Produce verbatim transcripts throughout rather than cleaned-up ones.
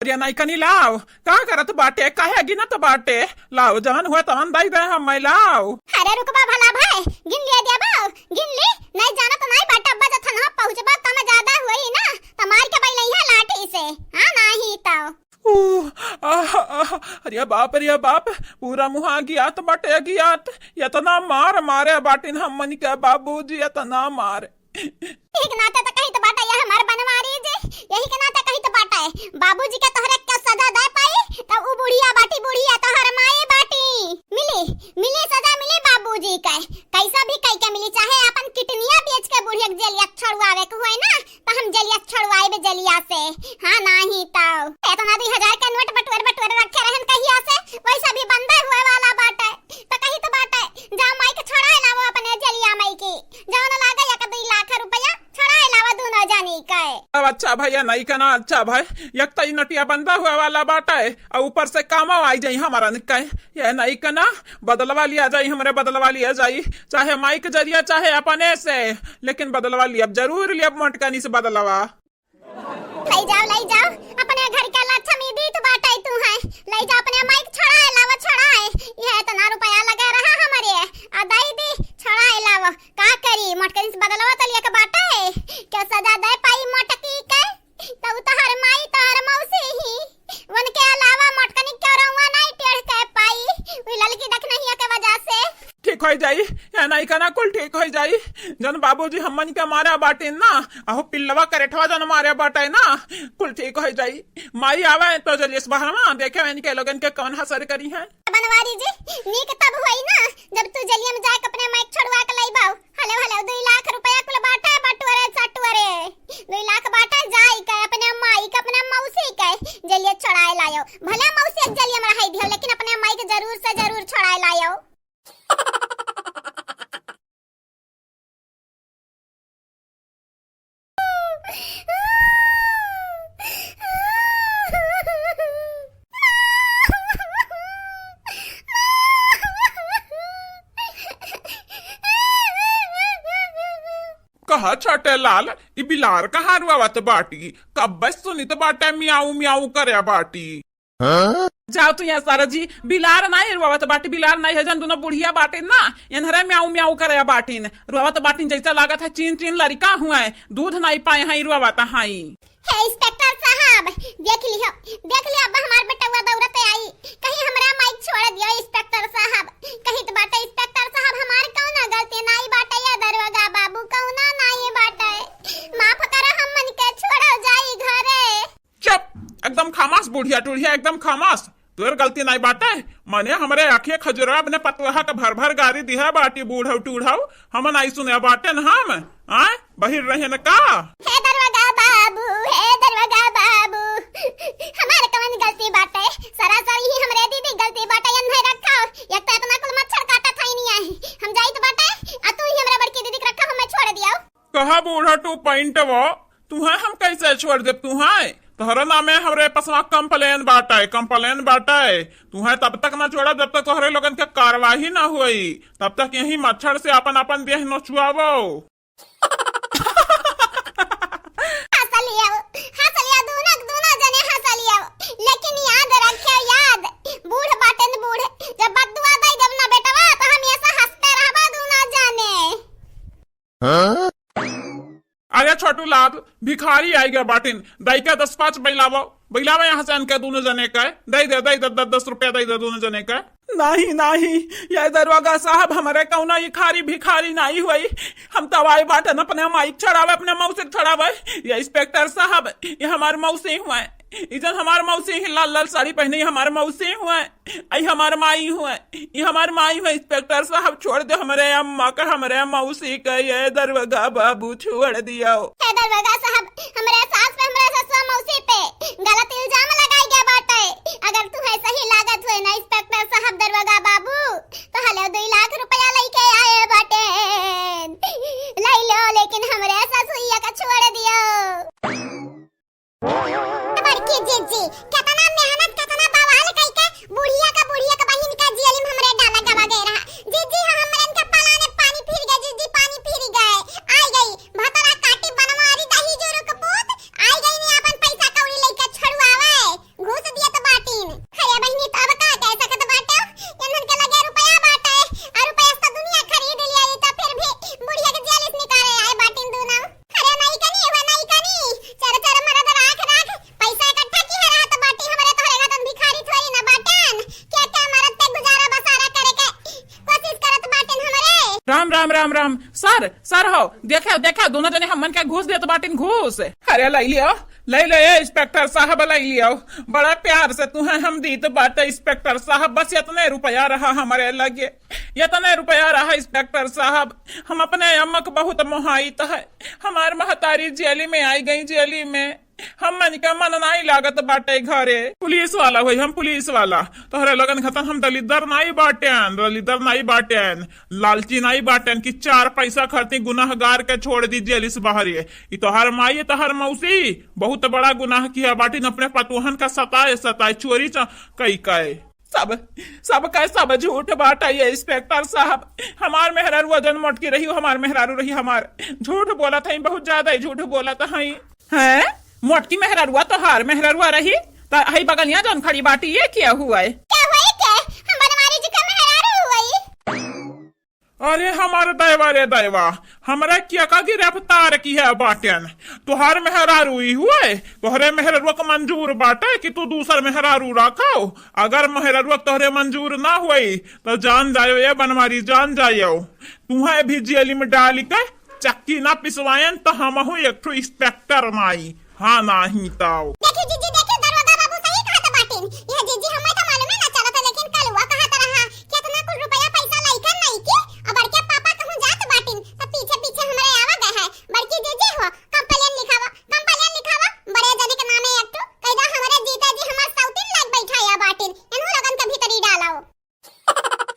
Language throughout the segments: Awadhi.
अरे नाई कनी लाव, का करत बाटे, काहे गिनत बाटे? लाव, जवन हुए तवन दई दे हम, मैं लाव। अरे रुकबा भला भाई, गिन लिए देबो, गिन ली, नहीं जानत नहीं बाटे, अब्बा जथन हम पहुँचबा, कम ज्यादा हुई ना, त मार के बैलइहा लाठी से, हाँ, नाही तो। ऊ, आह, आह, अरे बाप, अरे बाप, पूरा मुँह आ गियात बाटे, गियात। इतना मार मारे बाटिन हमन के बाबूजी, इतना मार। यही के नाते तो कही तो बाटा, यह हमार बनवारी जी, यही के नाते कही तो बाटा है। बाबूजी के तोहरे के सजा दे पाई, तो ऊ बुढ़िया बाटी, बुढ़िया तोहर माई बाटी। मिली, मिली सजा, मिली बाबूजी के। कैसा भी कई के मिली, चाहे अपन किडनिया बेच के बुढ़िया के जेलिया छोड़वावे के होए ना, तो हम जेलिया छोड़वाइबे जेलिया से। हाँ, नाही तो। इतना दुई हजार के नोट बटोर बटोर रखे रहन कहिया से, वैसा भी बंदे हुए वाला बाटे। तो कही तो बाटे, जा माई के छोड़ाए लावो अपने जेलिया माई की। जौन लागे एक दुई लाख रुपया, छोड़ाए लावो दोनों जानी के। अब अच्छा भैया, नहीं कहना, अच्छा भाई, एक तो ई नटिया बंदा हुए वाला बाटे, और ऊपर से कामो आई जाई हमारा निकाय। ये नहीं कहना, बदलवा लिया जाई, हमरे बदलवा लिया जाई, चाहे माई के जरिया, चाहे अपने से, लेकिन बदलवा लिया, जरूर लिया मोटकनी से बदलवा। लई जाओ, लई जाओ, अपने घर के लक्ष्मी दीत बाटे तू है, लई जाओ अपने माई के छोड़ाए लावा, छोड़ाए। ये इतना रुपया लगे रहा हमरे, आ दई दी, छोड़ाए लावा। का करी, मोटकनी से बदलवा तो लिया के बाटे, क्या सजा दे पाई मोटकी के? तो उ तोहर माई, तोहर मौसी ही, उनके अलावा मोटकनी के रउआ नहीं टेढ़ के पाई, उ ललकी देखनहिया के वजह से। ठीक हो जाई, या नहीं कहना, कुल ठीक हो जाई। जन बाबूजी हमन के मारा बाटिन ना, अहो पिल्लवा करेठवा जन मारे बाटे ना, कुल ठीक हो जाई। माई आवे तो जल्दी से बाहर में देखे इनके लोगन के कौन हसर करी है। बनवारी जी, नीक तब होई ना, जब तू जलिया में जाके अपने माई के छोड़वा के लइबाऊ। हले, हले, दुई लाख रुपया कुल बाटे, बटुअरे, सटुअरे। दुई लाख बाटे, जाई के अपने माई के, अपने मौसी के जलिया छोड़ाए लायो। भले मौसी के जलिया में रहाई दियो, लेकिन अपने माई के जरूर से जरूर छोड़ाए लायो। कहा छोटे लाल, ई बिलार कहाँ रुआवत बाटी? कब्बे सुनित बाटे मियाऊ मियाऊ करे बाटी। हाँ? जाओ तू यहाँ सारा जी, बिलार नाई रुआवत बाटी, बिलार नाई है, जन दोनों बुढ़िया बाटिन ना, एनहरे म्याऊ म्याऊ करे बाटिन, रुआवत बाटिन, जैसा लागत है चीन चीन लड़का हुए, दूध नाई पाए हैं, रुआवत हैं। हे इंस्पेक्टर साहब, देख लियो, देख लियो, अब हमार बेटवा दौड़त आई, कहीं हमरा माइक छोड़ दियो इंस्पेक्टर साहब, कहीं तो बाटे इंस्पेक्टर साहब, हमार कौना गलती नाई बाटे, या दरोगा बाबू कौना नाई बाटे, माफ करो, हमन के छोड़ो जाई घरे। चुप, एकदम खामोश बुढ़िया टुढ़िया, एकदम खामोश। तोर गलती नाई बाटे, मने हमरे आँखिया खजुरवा अपने पतोहा के भर भर गारी दिहे बाटी, बूढ़ऊ टूढ़ऊ, हम नाई सुने बाटे न हम, आय, बहिर रहे न का? हे दरोगा बाबू, हे दरोगा बाबू, हमार कवन गलती बाटे? सरासर ही हमरे दीदी गलती बाटे, एन्हे रखो, एक तो इतना कुल मच्छर काटत है नहीं है, हम जाइत बाटे, आ तू ही हमरे बड़की दीदी के रखो, हमें छोड़ दियो। कहा बूढ़ा टू पैंटवा, तुहे हम कैसे छोड़ देब? तुहे, तोहरे नामे हमरे पसवा complain बाटे, complain बाटे। तुहे तब तक ना छोड़ब जब तक तोहरे लोगन के कार्यवाही ना होई, तब तक यही मच्छर से अपन अपन देह नोचुआवो। हंस लियो, हंस लियो, दूनो, दूनो जने हंस लियो, लेकिन याद रखियो, याद, बूढ़ बाटेन बूढ़, जब बद्दुआ दई देब ना बेटवा, तो हम ऐसा हंसते रहबो दूनो जने। हाँ? अरे छोटू लाल, भिखारी आई गया बाटिन, दई के दस पाँच बैलावो, बैलावो यहाँ से इनके दोनों जने का, दई दे, दई दे, दस दस रुपया दई दे दोनों जने का। नहीं, नहीं, ये दरोगा साहब, हमरे कौनो भिखारी, भिखारी नहीं हुई। हम तो आए बाटन अपने माई के छोड़ावे, अपने मौसी के छोड़ावे। ये इंस्पेक्टर साहब, ये हमार मौसी हुए, ई जन हमार मौसी ही लाल लाल साड़ी पहनी, हमार मौसी हुए। आई हमार माई हुए, ई हमार माई हुए, इंस्पेक्टर साहब छोड़ दे हमरे अम्मा का, हमरे मौसी का, ये दरोगा बाबू छोड़ दियो। हे दरोगा साहब, हमरे सास पे, हमरे ससुर मौसी पे गलत इल्जाम लगाई गया बाटे। अगर तुहे सही लागत हुए ना इंस्पेक्टर साहब, दरोगा बाबू, तो हले दुई लाख रुपया लेके आए बाटे, ले लो, लेकिन हमरे ससुरिया का छोड़ दियो। बड़की जीजी, केतना मेहनत, केतना बवाल कइके बुढ़िया का, बुढ़िया का बहिन का जेल में हमरे डाला गवा गए रहा। जीजी, हम हमरे इनके पलाने पानी फिर गए, जीजी, पानी फिर गए। आई गई भतरा काटी बनवारी दही जोरू के पूत, आई गई नी अपन पैसा कौड़ी लेके छड़ुआवे। राम, राम, राम, राम। सर, सर हो, देखे, देखे, दोनों जने हमन के घूस देत बाटिन, घूस। अरे, लई लियो, लई लियो, ए इंस्पेक्टर साहब, लई लियो। बड़ा प्यार से तुहें हम दीत बाटे, इंस्पेक्टर साहब, बस इतने रुपया रहा हमरे लगे, इतने रुपया रहा, इंस्पेक्टर साहब। हम अपने अम्मा के बहुत मोहाइत है। हमार महतारी जेली में आई गई, जेली में। हमन का मन नाई लागत बाटे घरे। पुलिस वाला होई, हम पुलिस वाला। तोहरे लोगन खतन हम दलिद्दर नाई बाटेन, दलिद्दर नाई बाटेन, लालची नाई बाटेन कि चार पैसा खरती गुनाहगार के छोड़ दी जेल से बाहर। ये ई तोहर माई, तोहर मौसी बहुत बड़ा गुनाह किया बाटिन, अपने पतोहन का सताए सताए, चोरी च-, कई कई। सब, सब का सब झूठ बाटे ये इंस्पेक्टर साहब। हमार मेहरारू जौन मोटकी रही, हमार मेहरारू रही हमार। झूठ बोलत हई, बहुत ज्यादा ही झूठ बोलत हई। हैं? मोटकी मेहरारुआ तोहार मेहरारुआ रही? त हई बगलिया जौन खड़ी बाटी, ये क्या हुआ है? क्या हुआ है क्या? हम बनवारी जी का मेहरारू हुआ है। अरे हमार दैवा रे दैवा, हमरा क्या का गिरफ्तार किहे बाटेन? तोहार मेहरारू ई हुए? तोहरे मेहरारुआ के मंजूर बाटे कि तू दूसर मेहरारू रखो? अगर मेहरारुआ तोहरे मंजूर ना हुई, तो जान जायो ये बनवारी, जान जायो। तुहें भी जेल में डाल के चक्की ना पिसवाएन, तो हमहू एक ठो इंस्पेक्टर नाई। हाँ, नाही तो। देखी जीजी, देखी, दरोगा बाबू सही कहत बाटिन। यह जीजी, हमें तो मालूमे ना चलत, लेकिन कलुआ कहत रहा कि इतना कुल रुपया पैसा लइकन नहीं की, अब बड़के पापा कहूँ जात बाटिन, तो पीछे पीछे हमरे आवा गए है। बड़की जीजी हो, complain लिखावा, complain लिखावा, बड़े जने के नामे एक ठो, कह दा हमरे जीता जी हमार सौतीन लाग बैठा या बाटिन, इन्हू लोगन के भीतरी डालाओ।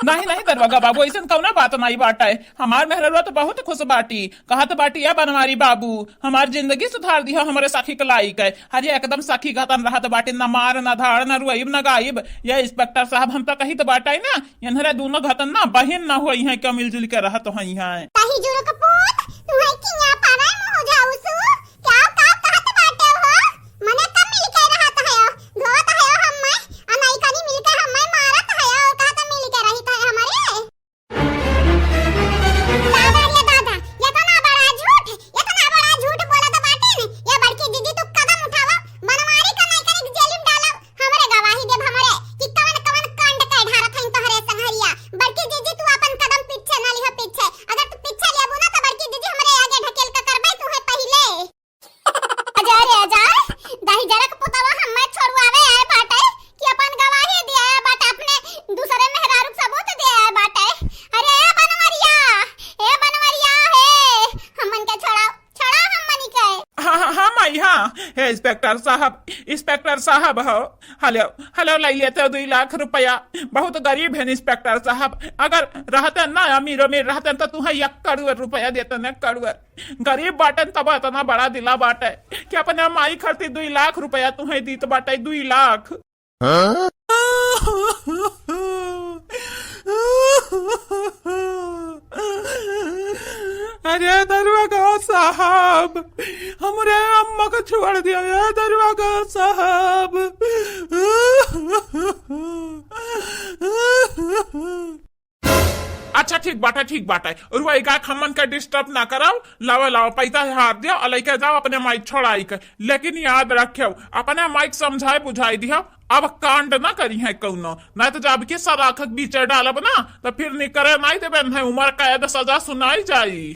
नहीं, नहीं, दरोगा बाबू, ऐसन कौनो बात नहीं बाटे। हमार मेहररुआ तो बहुत खुश बाटी, कहत बाटी, "ए बनवारी बाबू, हमार जिंदगी सुधार दिहा, हमरे सखी के लाइक है।" अरे, एकदम सखी घतन रहत बाटी, न मार, न धाड़, न रुआइब, न गाइब। ये इंस्पेक्टर साहब, हम तो कहित बाटे ना, इन्हरे दोनों घतन ना बहिन न होई हैं, क्यों मिलजुल के रहत होई हैं। ताही जुरो के पूत, तुम्हें किया पावे मुँह जाऊसु? क्या, का कहत बाटे हो? मने कब मिल के रहत हयो? धोवत हयो हम्मे, आ नई कनी मिल के हम्मे मारत हयो, कहत मिल के रहित है हमरे। दादा रे दादा, इतना बड़ा झूठ, इतना बड़ा झूठ बोलत बाटिन, ये बड़की दीदी तू कदम उठावा, बनवारी का नई कनी जेल में डालब, हमरे गवाही देब हमरे, कि कवन कवन कांड के ढारत हईं तोहरे संघरिया। बड़की दीदी तू अपन कदम पीछे ना लिहा पीछे, अगर तू पीछे लेबू ना तो बड़की दीदी हमरे आगे ढकेल के करबे तू है पहिले। अजय रे अजय, दहिजरक पुतवा हम्मे छोड़वावे आए बाटे कि अपन गवाही दिए आए बाटे, अपने दूसरे मेहरारू के सबूत दिए आए बाटे। अरे ए बनवरिया, ए बनवरिया हे, हमन के छोड़ाओ, छोड़ाओ हमन के। हाँ, हाँ, हाँ माई, हाँ। हे इंस्पेक्टर साहब, इंस्पेक्टर साहब हो, हेलो, हेलो, लई लेते हो दुई लाख रुपया। बहुत गरीब है इंस्पेक्टर साहब, अगर रहते ना अमीर अमीर रहते तो तुम्हें एक करोड़ रुपया देते ना, करोड़। गरीब बाटन तब इतना बड़ा दिला बाटे कि अपने माई खातिर दुई लाख रुपया तुम्हें दीत बाटे, दुई लाख। हाँ? अरे दरोगा साहब, हमरे अम्मा को छोड़ दिया, ए दरोगा साहब। अच्छा, ठीक बाटे, ठीक बाटे। रुआई गायक हमन के disturb ना कराओ। लावा, लावा, पैसा हार दिया और लेके जाओ अपने माइक छोड़ाई के। लेकिन याद रखियो, अपने माइक समझाए बुझाई दिया, अब कांड ना करी है कौनो, नहीं तो जब के सराखक बीचे डालब ना, तो फिर निकरे नहीं देबे, नहीं उम्र कैद सजा सुनाई जाई।